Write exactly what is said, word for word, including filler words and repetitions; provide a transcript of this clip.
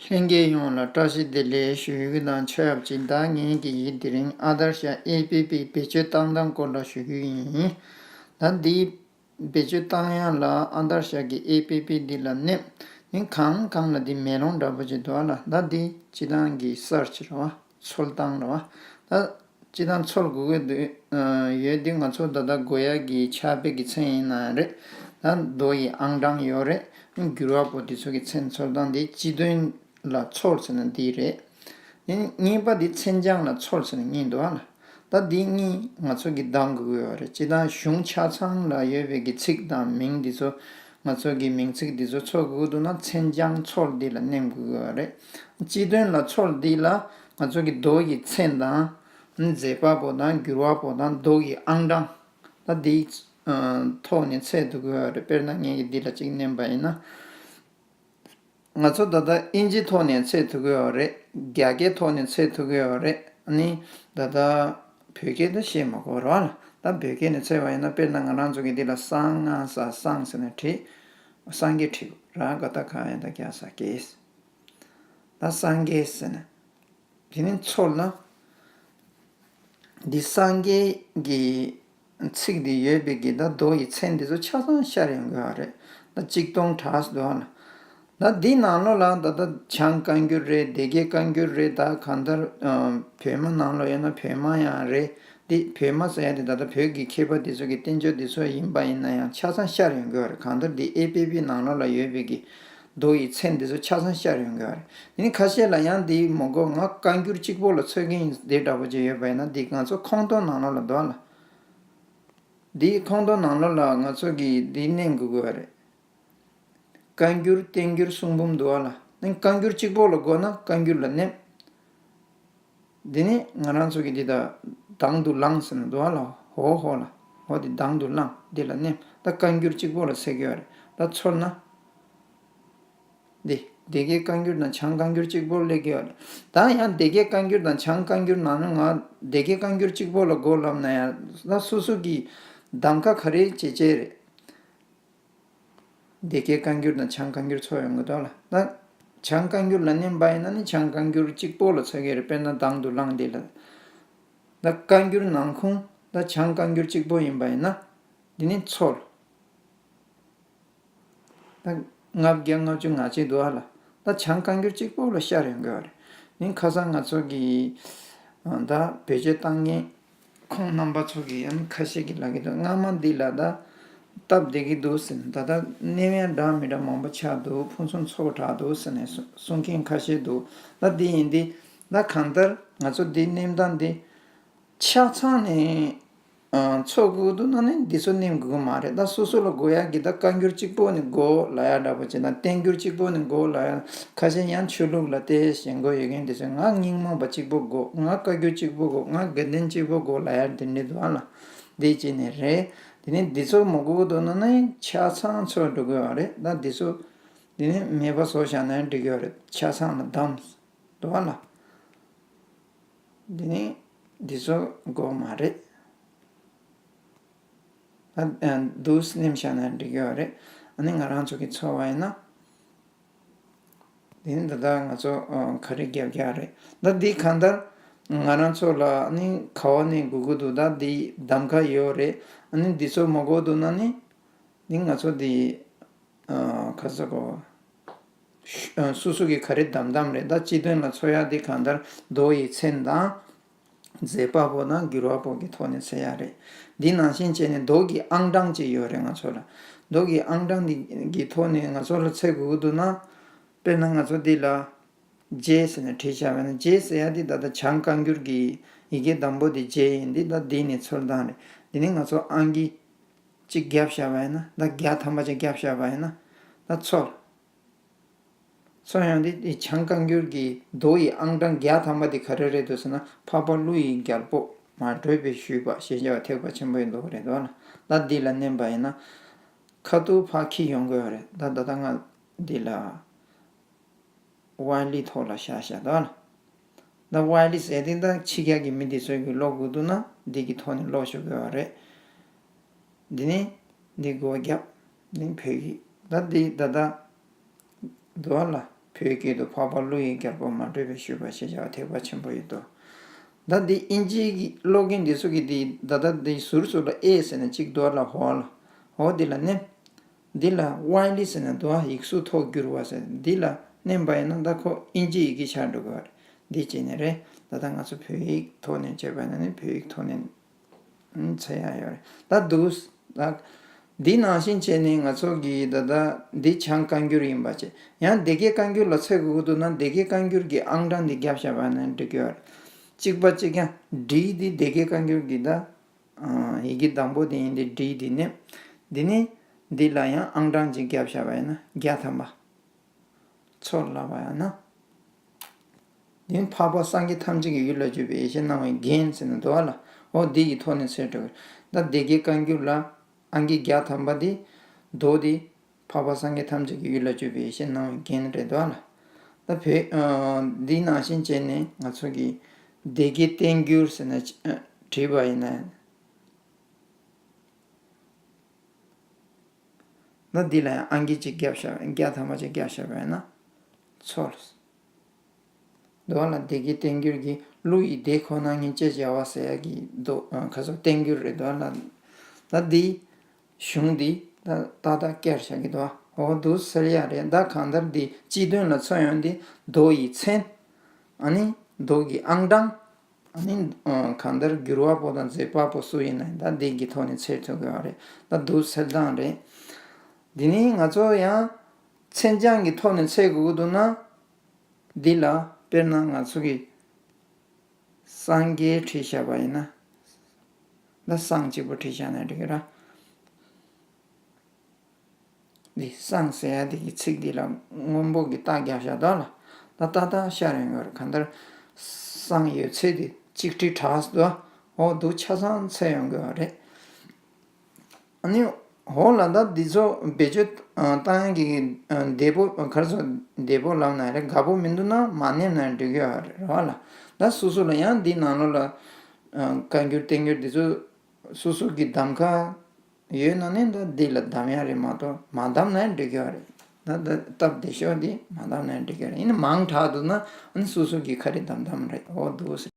ལྷན་རྒྱས་ཡོངས་ལ་བཀྲ་ཤིས་བདེ་ལེགས་ཞུ་རྒྱུ་དང་ཆབས་ཅིག་ད་ངེད་ཀྱི་ཡིག་དེ་རིང་ཨ་དར་ཤ་ཨེ་པི་པི་བེད་སྤྱོད་བཏང་སྟངས་སྐོར་ལ་ཞུ་རྒྱུ་ཡིན། ད་འདི་བེད་སྤྱོད་བཏང་ཡག་ལ་ཨ་དར་ཤ་གི་ཨེ་པི་པི་འདི་ལ་ནེམ། ནི་གང་གང་ལ་འདི་མེ་ལོང་འདྲ་པོ་ཅིག་འདུག་ཨ་ལ། ད་འདི་སྤྱི་བཏང་གི་སར་ཆི་རེད་བ། འཚོལ་སྟངས་རེད་བ། ད་སྤྱི་བཏང་འཚོལ་དགོས་ཀྱི་འདུག་ཡོད་དུས་ང་ཚོ་ད་ལྟ་དགོས་ཡག་གི་ཕྱག་དཔེ་གི་མཚན་ཡིན་ན་རེད། ད་རྡོ་ཡི་ཨང་གྲངས་ཡོད་རེད། འགྱུར་བ་པོ་དེ་ཚོ་གི་མཚན་འཚོལ་སྟངས་དེ་སྤྱི་དོན་ལ་འཚོལ་ཟེར་ན་འདི་རེད། ཡིན་གཉིས་པ་དེ་མཚན་བྱང་ལ་འཚོལ་ཟེར་ན་གཉིས་འདུག་ཨ་ལ། ད་འདི་གཉིས་ང་ཚོ་གི་གདམ་དགོས་ཀྱི་ཡོད་རེད། སྤྱི་བཏང་གཞུང་ཆ་ཚང་ལ་ཡོད་པའི་གི་ཚིག་དང་མིང་འདི་ཚོ། ང་ཚོ་གི་མིང་ཚིག་འདི་ཚོ་འཚོལ་དགོས་འདུག་ན་མཚན་བྱང་འཚོལ་འདི་ལ་ནེམ་དགོས་ཀྱི་ཡོད་རེད། སྤྱི་དོན་ལ་འཚོལ་འདི་ལ་ང་ཚོ་གི་རྡོ་ཡི་མཚན་དང་། མཛད་པ་པོ་དང་འགྱུར་བ་པོ་དང་རྡོ་ཡི་ཨང་གྲངས། ད་འདིའི་ཐོག་ནས་འཚོལ་ཐུབ་ཀྱི་ཡོད་རེད། དཔེར་ན་ངེད་ཀྱིས་འདི་ལ་གཅིག་ནེམ་པ་ཡིན་ན། ང་ཚོ་ད་ལྟ་ཨིན་ཇིའི་ཐོག་ནས་འཚོལ་ཐུབ་ཀྱི་ཡོད་རེད། རྒྱ་སྐད་ཐོག་ནས་འཚོལ་ཐུབ་ཀྱི་ཡོད་རེད། ཨ་ནི་ད་ལྟ་བོད་སྐད་ད་ཤེས་མ་དགོས་རེད་བ་ལ། ད་བོད་སྐད་ནས་འཚོལ་བ་ཡིན་ན་དཔེར་ན་ང་རང་ཚོ་གི་འདི་ལ་ས་ང་ས་སང་ཟེར་ནས་བྲིས། སངས་རྒྱས་བྲིས་ར་ག་ད་ག་ཡ་ད་རྒྱ་ས་རྒྱས། ད་སངས་རྒྱས་ཟེར་ནས། དེ་ནི་འཚོལ་ན། འདི་སངས་རྒྱས་ཀྱི་ཚིག་འདི་ཡོད་པའི་གི་ད་རྡོ་ཡི་མཚན་འདི་ཚོ་ཆ་ཚང་ཤར་ཡོང་གི་ཡོད་རེད། ད་གཅིག་སྟོང་གྲགས་འདུག་ཨ་ལ། ད་འདི་ནང་ལོགས་ལ་ད་ལྟ་བྱང་བཀའ་འགྱུར་རེད། སྡེ་དགེ་བཀའ་འགྱུར་རེད། ད་གང་ལྟར་བོད་མ་ནང་ལོགས་ཡོད་ན་བོད་མ་ཡང་རེད། འདི་བོད་མ་ཟེར་ཡ་དེ་ད་ལྟ་བོད་ཀྱི་མཁས་པ་འདི་ཚོ་གི་བསྟན་བཅོས་འདི་ཚོ་ཡིན་པ་ཡིན་ན་ཡང་ཆ་ཚང་ཤར་ཡོང་གི་ཡོད་རེད། གང་ལྟར་འདི་ཨེ་པི་པི་ནང་ལོགས་ལ་ཡོད་པའི་གི་རྡོ་ཡི་མཚན་འདི་ཚོ་ཆ་ཚང་ཤར་ཡོང་གི་ཡོད་རེད། དེ་ནི་ཁ་ཤས་ལ་ཡང་འདི་མི་དགོས། ང་བཀའ་འགྱུར་གཅིག་པོ་ལ་འཚོལ་གི་ཡིན་འདི་འདྲ་པོ་ཅིག་ཡོད་པ་ཡིན་ན་འདི་ང་ཚོ་ཁོངས་གཏོགས་ནང་ལོགས་ལ་འདུག་ཨ་ལ། འདི་ཁོངས་གཏོགས་ནང་ལོགས་ལ་ང་ཚོ་གི་འདི་གནོན་དགོས་ཀྱི་ཡོད་རེད། བཀའ་འགྱུར་བསྟན་འགྱུར་གསུང་འབུམ་འདུག་ཨ་ལ། ནི་བཀའ་འགྱུར་གཅིག་པོ་ལ་དགོས་ན་བཀའ་འགྱུར་ལ་གནོན། འདི་ནི་ང་རང་ཚོ་གི་འདི་ད་དང་དུ་བླངས་ཟེར་ན་འདུག་ཨ་ལ། ཧོ་ཧོ་ལ། ཧོ་འདི་དང་དུ་བླངས་འདི་ལ་གནོན། ད་བཀའ་འགྱུར་གཅིག་པོ་ལ་ཟེར་གི་ཡོད་རེད། ད་འཚོལ་ན། འདི་སྡེ་དགེ་བཀའ་འགྱུར་དང་བྱང་བཀའ་འགྱུར་གཅིག་པོ་སླེབས་ཀྱི་ཡོད་རེད། ད་ཡང་སྡེ་དགེ་བཀའ་འགྱུར་དང་བྱང་བཀའ་འགྱུར་ནང་ནས་ང་སྡེ་དགེ་བཀའ་འགྱུར་གཅིག་པོ་ལ་དགོས་ལབ་ན་ཡང་ད་སོ་སོ་གི་གདམ་ཁ་ག་རེ་བྱེད་བྱེད་རེད། སྡེ་དགེ་བཀའ་འགྱུར་དང་བྱང་བཀའ་འགྱུར་འཚོལ་ཡོང་གི་འདུག་ལ། ད་བྱང་བཀའ་འགྱུར་ལ་གནོན་པ་ཡིན་ན་ནི་བྱང་བཀའ་འགྱུར་གཅིག་པོ་ལ་འཚོལ་གི་རེད། དཔེར་ན་དང་དུ་བླངས་འདི་ལ། ད་བཀའ་འགྱུར་ནང་ཁུངས་ད་བྱང་བཀའ་འགྱུར་གཅིག་པོ་ཡིན་པ་ཡིན་ན་འདི་ནི་འཚོལ། ད་ལྔ་བརྒྱ་ལྔ་བཅུ་ང་གཅིག་འདུག་ཨ་ལ། ད་བྱང་བཀའ་འགྱུར་གཅིག་པོ་ལ་ཤར་ཡོང་གི་ཡོད་རེད། ནི་ཁ་སང་ང་ཚོ་གི་ད་བེད་སྤྱོད་བཏང་མཁན་ཁོང་རྣམ་པ་ཚོ་གི་ཡང་ཁ་ཤས་ཀྱིས་ལབ་ཀྱི་འདུག་སྔ་མ་འདི་ལ་ད་སྟབས་བདེ་གི་འདུག་ཟེར་ནས། ད་ལྟ་གནས་ཡང་འདྲ་མི་འདྲ་མང་པོ་ཆགས་འདུག་ཕུན་སུམ་ཚོགས་དྲགས་འདུག་ཟེར་ནས་གསུང་གསུང་མཁན་ཁ་ཤས་འདུག་ད་འདི་ཡིན་འདི་ད་གང་ལྟར་ང་ཚོ་འདི་གནས་སྟངས་འདི་ཆ་ཚང་ནས་ཨ་འཚོལ་དགོས་འདུག་ན་ནི་འདི་ཚོ་གནོན་དགོས་ཀྱི་མ་རེད། ད་སོ་སོ་ལ་དགོས་ཡག་གི་ད་བཀའ་འགྱུར་གཅིག་པོ་ནི་དགོས་ལབ་ཡག་འདྲ་པོ་བྱས་ན། བསྟན་འགྱུར་གཅིག་པོ་ནི་དགོས་ལབ་ཡག་ཁ་ཤས་ཡང་ཆོས་ལུགས་ལ་དེ་ཞེན་ཁོག་ཡོད་མཁན་དེ་ཚོས་ང་རྙིང་མ་པ་གཅིག་པོ་དགོས། ང་བཀའ་འགྱུར་གཅིག་པོ་དགོས། ང་དགེ་ལྡན་གཅིག་པོ་དགོས་ལབ་ཡག་དེ་འདྲ་འདུག་ཨ་ལ། འདི་གཅིག་ནས་རེད། དེ་ནས་འདི་ཚོ་མི་དགོས་འདུག་ན་ནི་ཆ་ཚང་འཚོལ་འགྲོ་དགོས་པ་རེད། ད་འདི་ཚོ་འདི་ནས་མེད་པ་བཟོ་བཞག་ན་འགྲིག་གི་རེད། ཆ་ཚང་ལ་བདམས། འདུག་བ་ལ། འདི་ནི་འདི་ཚོ་དགོས་མ་རེད། ད་འདུག་སེ་གནོན་བཞག་ན་འགྲིག་གི་རེད། ཨ་ནི་ང་རང་ཚོ་གི་འཚོལ་བ་ཡིན་ན། འདི་ནི་ད་ལྟ་ང་ཚོ་ག་རེ་རྒྱབ་རྒྱག་རེད། ད་འདི་གང་ལྟར་ང་རང་ཚོ་ལ་ཨ་ནི་ག་བ་ནས་དགོས་ཀྱི་འདུག་ད་འདི་གདམ་ཁ་ཡོད་རེད། ཨ་ནི་འདི་ཚོ་མ་དགོས་འདུག་ན་ནི། འདི་ང་ཚོ་འདི། ཨ་ག་ཟེར་གོ། ཤ་ཨ་སོ་སོ་གིས་ག་རེ་བདམས་བདམས་རེད། ད་སྤྱི་དོན་ལ་འཚོལ་ཡག་འདི་གང་ལྟར་རྡོ་ཡི་མཚན་དང་། མཛད་པ་པོ་དང་འགྱུར་བ་པོ་གི་ཐོག་ནས་འཚོལ་ཡག་རེད། འདི་ནང་བཞིན་བྱས་ནས་རྡོ་གི་ཨང་གྲངས་ཅིག་ཡོད་རེད་ང་ཚོ་ལ། རྡོ་གི་ཨང་གྲངས་འདི་གི་ཐོག་ནས་ང་ཚོ་ལ་འཚོལ་དགོས་ཀྱི་འདུག་ན། དཔེར་ན་ང་ཚོ་འདི་ལ་རྗེ་ཟེར་ནས་བྲིས་བཞག་པ་ཡིན་ན། རྗེ་ཟེར་ཡག་འདི་ད་ལྟ་བྱང་བཀའ་འགྱུར་གྱི་ཡི་གེ་དང་པོ་འདི་རྗེ་ཡིན། འདི་ད་འདི་ནས་འཚོལ་སྟངས་རེད། འདི་ནི་ང་ཚོ་ཨང་ཀི་གཅིག་བརྒྱབ་བཞག་པ་ཡིན་ན། ད་བརྒྱ་ཐམ་པ་ཅིག་བརྒྱབ་བཞག་པ་ཡིན་ན། ད་འཚོལ། འཚོལ་ཡང་འདི་འདི་བྱང་བཀའ་འགྱུར་གྱི་མདོ་ཡི་ཨང་གྲངས་བརྒྱ་ཐམ་པ་འདི་ག་རེ་རེད་འདུག་ཟེར་ན། འཕགས་པ་ཀླུ་ཡི་རྒྱལ་པོ་མ་བགྲོས་པའི་ཞུས་པ་ཞེས་བྱ་བ་ཐེག་པ་ཆེན་པོའི་མདོ་རེད་འདུག་ལ། ད་འདི་ལ་གནོན་པ་ཡིན་ན། ཁ་ཐུག་ཕར་འཁྱེར་ཡོང་དགོས་པ་རེད། ད་ད་ལྟ་ང་འདི་ལ། ཝའི་ལི་ཐོག་ལ་བཞག་བཞག་འདུག་ལ། ད་ཝའི་ལི་ཟེར་དེ་ད་ཕྱི་རྒྱལ་གྱི་མི་འདི་ཚོས་ཀྱི་ཀློག་དགོས་འདུག་ན་འདི་གི་ཐོག་ནས་ཀློག་ཤོག་དགོས་པ་རེད། འདི་ནི་འདི་སྒོ་བརྒྱབ། འདི་བོད་ཡིག་ད་འདི་ད་ལྟ་འདུག་ལ། བོད་སྐད་དུ་འཕགས་པ་ཀླུ་ཡི་རྒྱལ་པོ་མ་བགྲོད་པའི་བཞུགས་པ་ཞེས་བྱ་བ་ཐེག་པ་ཆེན་པོ་ཡི་མདོ། ད་འདི་དབྱིན་ཇིའི་གི་ཀློག་མཁན་འདི་ཚོ་གིས་འདི་ད་ལྟ་འདི་ཟུར་ཟུར་ལ་ཨེ་ཟེར་ནས་གཅིག་འདུག་ལ། ཧོ་ལ། ཧོ་འདི་ལ་མནན། འདི་ལ་ཝའི་ལི་ཟེར་ནས་འདུག་ཨ། ཡིག་གཟུགས་ཐོག་བསྒྱུར་བ་ཟེར། འདི་ལ་མནན་པ་ཡིན་ན་ད་ཁོ་དབྱིན་ཇི་ཡི་གེ་ཆགས་འགྲོ་གི་ཡོད་རེད། འདི་བྱས་ནས་རེད། ད་ལྟ་ང་ཚོ་བོད་ཡིག་ཐོག་ནས་བྱས་པ་ཡིན་ན་ནི་བོད་ཡིག་ཐོག་ནས་འཚོལ་ཡག་ཡོད་རེད། ད་འདུག་ད་འདི་ནང་བཞིན་བྱས་ནས་ང་ཚོ་གི་ད་ལྟ་འདི་བྱང་བཀའ་འགྱུར་ཡིན་པ་བྱས། ཡང་སྡེ་དགེ་བཀའ་འགྱུར་ལ་འཚོལ་དགོས་ཀྱི་འདུག་ན་སྡེ་དགེ་བཀའ་འགྱུར་གྱི་ཨང་གྲངས་འདི་བརྒྱབ་བཞག་པ་ཡིན་ན་འགྲིག་གི་ཡོད་རེད། གཅིག་པ་གཅིག་རྐྱང་། འབྲི་འདི་སྡེ་དགེ་བཀའ་འགྱུར་གྱི་ད། ཨ། ཡི་གེ་དང་པོ་དེ་ཡིན་ཏེ་འབྲི་འདི་ནི། འདི་ནི་འདི་ལ་ཡང་ཨང་གྲངས་ཅིག་བརྒྱབ་བཞག་པ་ཡིན་ན་བརྒྱ་ཐམ་པ། ཚོར་ལབ་པ་ཡང་ན། འདི་ནི་འཕགས་པ་སངས་རྒྱས་ཐམས་ཅད་ཀྱི་ཡུལ་ལ་བརྗོད་པའི་ཡེ་ཤེས་སྣང་བའི་རྒྱན་ཟེར་ནས་འདུག་བ་ལ། འོ་འདི་ཡི་ཐོག་ནས་འཚོལ་འགྲོ་གི། ད་སྡེ་དགེ་བཀའ་འགྱུར་ལ་ཨང་ཀི་བརྒྱ་ཐམ་པ་འདི་མདོ་འདི། འཕགས་པ་སངས་རྒྱས་ཐམས་ཅད་ཀྱི་ཡུལ་ལ་བརྗོད་པའི་ཡེ་ཤེས་སྣང་བའི་རྒྱན་རེད་འདུག་ལ། ད་བོད་ཨ་འདི་ནང་བཞིན་བྱས་ནས་ང་ཚོ་གི་སྡེ་དགེ་བསྟན་འགྱུར་ཟེར་ནས་ཨ་བྲིས་པ་ཡིན་ན། ད་འདི་ལ་ཡང་ཨང་ཀི་གཅིག་བརྒྱབ་བཞག་བརྒྱ་ཐམ་པ་གཅིག་བརྒྱབ་བཞག་པ་ཡིན་ན་ཚོར། འདུག་བ་ལ། སྡེ་དགེ་བསྟན་འགྱུར་གྱི་ཀླུ་ཡི་སྡེ་ཁོ་ན་ཉིད་ཅེས་བྱ་བ་ཟེར་ཡག་གི་མདོ་ཨ་ཁ་སོགས་བསྟན་འགྱུར་རེད་འདུག་བ་ལ། ད་འདི་གཞུང་འདི་ད་ཏག་ཏག་བསྐྱར་བཞག་གི་འདུག་བ། འོ་འདུག་སེ་ལ་ཡ་རེད། ད་གང་ལྟར་འདི་སྤྱི་དོན་ལ་མཚོན་ཡོང་འདི་མདོ་ཡི་མཚན། ཨ་ནི་མདོ་གི་ཨང་གྲངས། ཨ་ནི་ཨ་གང་ལྟར་བསྒྱུར་བ་པོ་དང་མཛད་པ་པོ་སུ་ཡིན་ན་ད་འདི་གི་ཐོག་ནས་འཚོལ་ཐུབ་དགོས་བ་རེད། ད་འདུག་སེ་ལ་སྟངས་རེད། འདི་ནི་ང་ཚོ་ཡང་མཚན་བྱང་གི་ཐོག་ནས་འཚོལ་དགོས་ཀྱི་འདུག་ན། འདི་ལ་དཔེར་ན་ང་ཚོ་གི་སངས་རྒྱས་བྲིས་བཞག་པ་ཡིན་ན། ད་སངས་གཅིག་པོ་བྲིས་བཞག་ན་འགྲིག་གི་ར། འདི་སངས་ཟེར་ཡ་འདི་གི་ཚིག་འདི་ལ་སྔོན་པོ་གི་རྟགས་རྒྱག་བཞག་འདུག་ལ། ད་ཏག་ཏག་ཤར་ཡོང་གི་རེད། གང་ལྟར་སངས་ཡོད་ཚད་འདི་གཅིག་བྲིས་དྲགས་འདུག་འོ་འདུག་ཆ་ཚང་འཚོལ་ཡོང་གི་རེད། ཨ་ནི་འོ་ལ་ད་འདི་ཚོ་བེད་སྤྱོད་ཨ་བཏང་ཡག་གི་ཨ་བདེ་པོ་ག་རེ་ཟེར་བདེ་པོ་ལབ་ན་རེད། དགའ་པོ་མི་འདུག་ན་མ་ནེམ་ན་འགྲིག་གི་རེད་བ་ལ། ད་སོ་སོ་ལ་ཡང་འདི་ནང་ལོགས་ལ་ཨ་བཀའ་འགྱུར་བསྟན་འགྱུར་འདི་ཚོ་སོ་སོ་གི་གདམ་ཁ་ཡོད་ན་ནི་ད་འདི་ལ་གདམ་ཡག་རེད་མ་གཏོགས་མ་གདམ་ན་འགྲིག་གི་རེད། ད་ད་སྟབས་བདེ་ཤོས་འདི་མ་གདམ་ན་འགྲིག་གི་རེད། ཡིན་ན་མང་དྲགས་འདུག་ན་ཨ་ནི་སོ་སོ་གི་ཁ་རེ་གདམ་གདམ་རེད། འོ་འདུག་སེ།